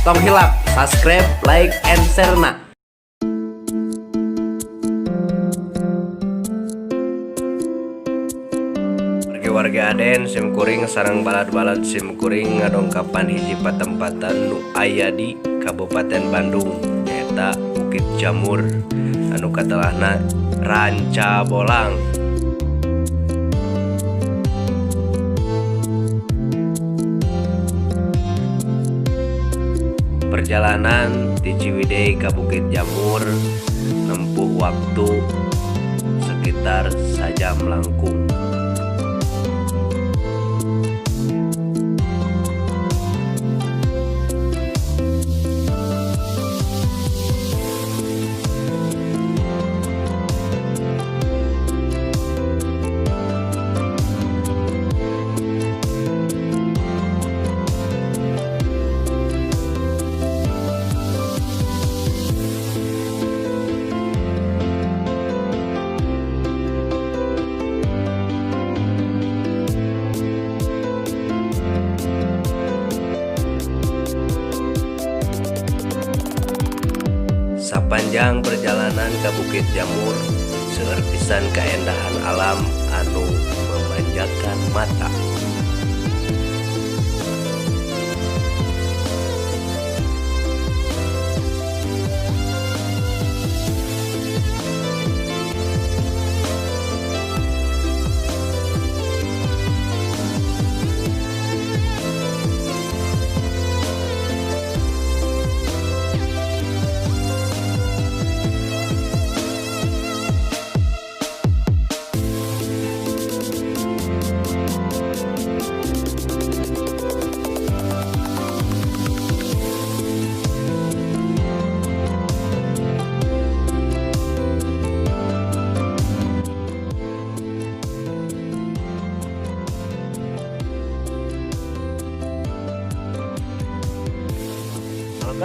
Tong hilap subscribe, like, and share na. Warga Aden simkuring sareng balad-balad simkuring ngadongkapan hiji patempatan nu aya di Kabupaten Bandung nyaeta Bukit Jamur anu katelahna Ranca Bolang. Perjalanan di Ciwidey ke Bukit Jamur nempuh waktu sekitar sajam langkung. Sapanjang perjalanan ke Bukit Jamur, seueur pisan kaendahan alam anu memanjakan mata.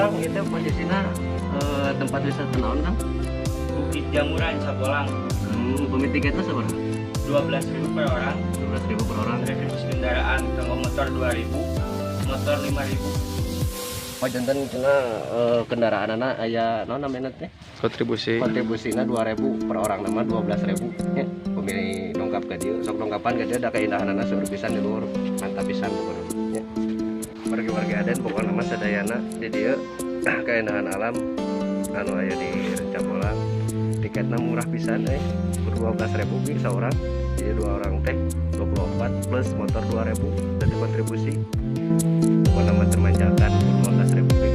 Kang, itu posisinya tempat wisata naon, Kang? Bukit Jamur Ranca Bolang. Pemi tiketnya seberapa? 12.000 per orang. 12.000 per orang. Retribusi kendaraan kanggo motor 2.000, motor 5.000. Oh, janten cenah kendaraanana aya naon namanya teh? Kontribusi. Kontribusina 2.000 per orang, nama 12.000 nya. Pemilih dongkap ka dieu, sok dongkapan ka dieu da keindahanana seueur pisan di luhur. Mantap pisan pokona nya. Warga-warga Aden pokokna mah sadayana di dieu keindahan alam anu aya di Ranca Bolang. Tiketna murah pisan euy, 12.000 ge saurang. Jadi dua orang teh 24 plus motor 2.000 dari kontribusi. Pokokna mah termanjakan 12.000 ge.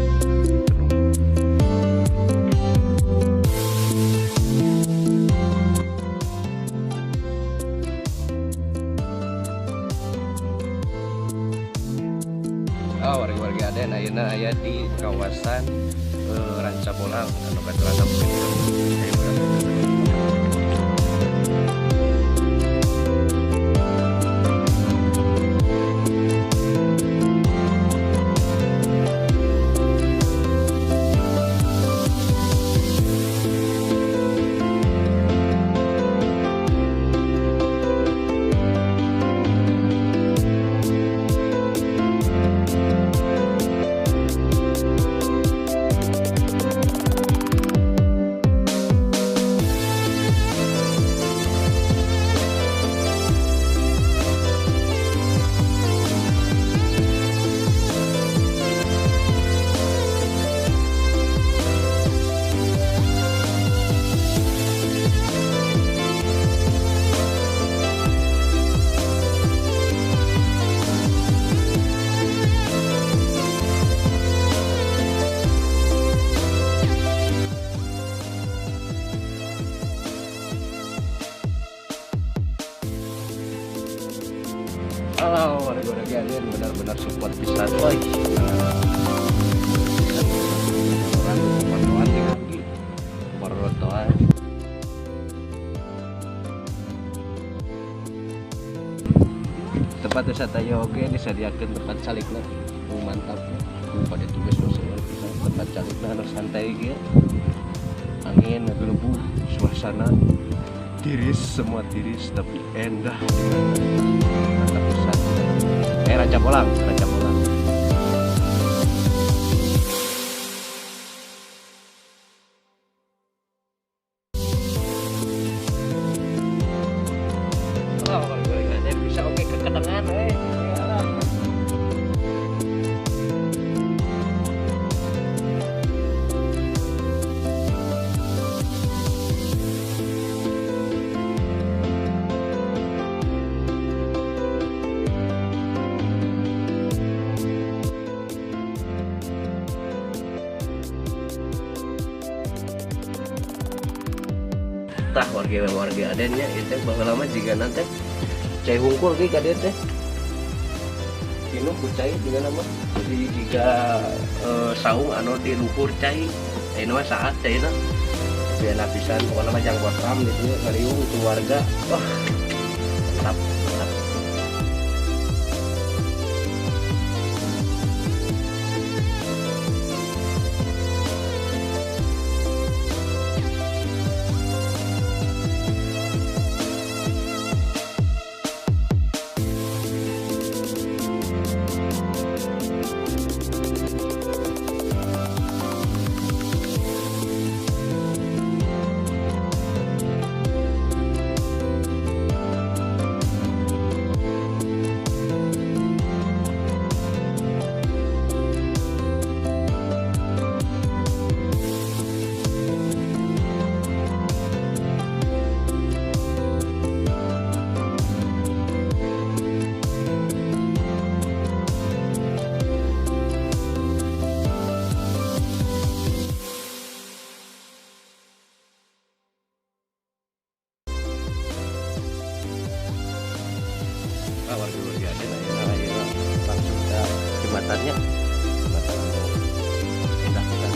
Warga-warga Aden ayeuna aya di kawasan Ranca Bolang anu katelahna Bukit Jamur. Halo warga-warga Aden, benar-benar support pisan euy. Tempat wisata ya oke, disediakan tempat calikna. Mantap. Pada tugas tempat calikna anu santai kieu. Angin ngagelebu, suasana tiris, semua tiris tapi endah. Mantap pisan. Ranca Bolang, Ranca Bolang. Tah warga-warga adennya itu baheula mah jigana teh cai hungkul ki ka dieu teh. Pinuh ku cai jigana mah. Jadi jiga saung anu di luhur cai. Ayeuna mah saat caina. Tapi enak pisan pokona mah jang potram gitu ngariung keluarga. Wah, mantap, mantap. Warga-warga ada langsung ke jembatannya, jembatan indah pisan.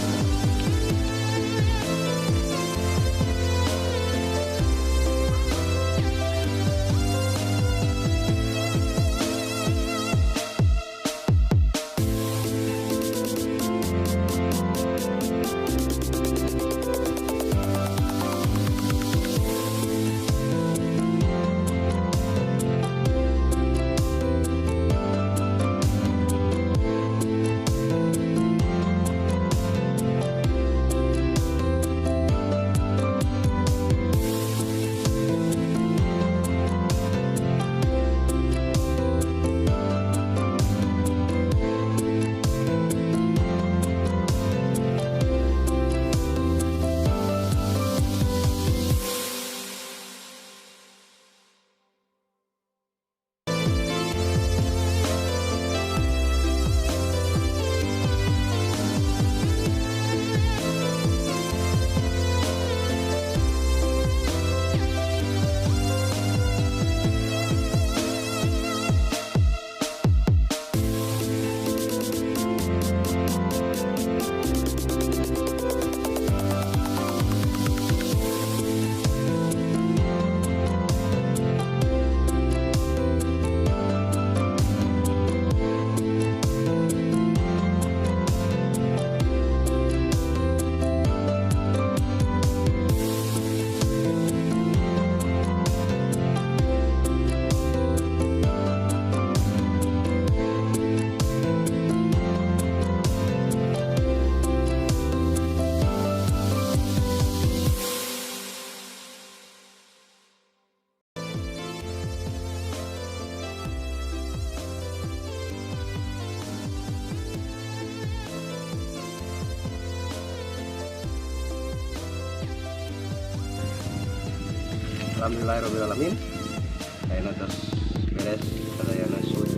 Alhamdulillahirobbilalamin. Ayeuna tos beres sadayana shoot.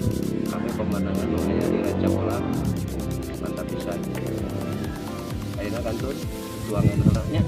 Kami pemandangan nu aya di Rancabolang mantap pisan. Ayeuna kantun tuangan heula nya.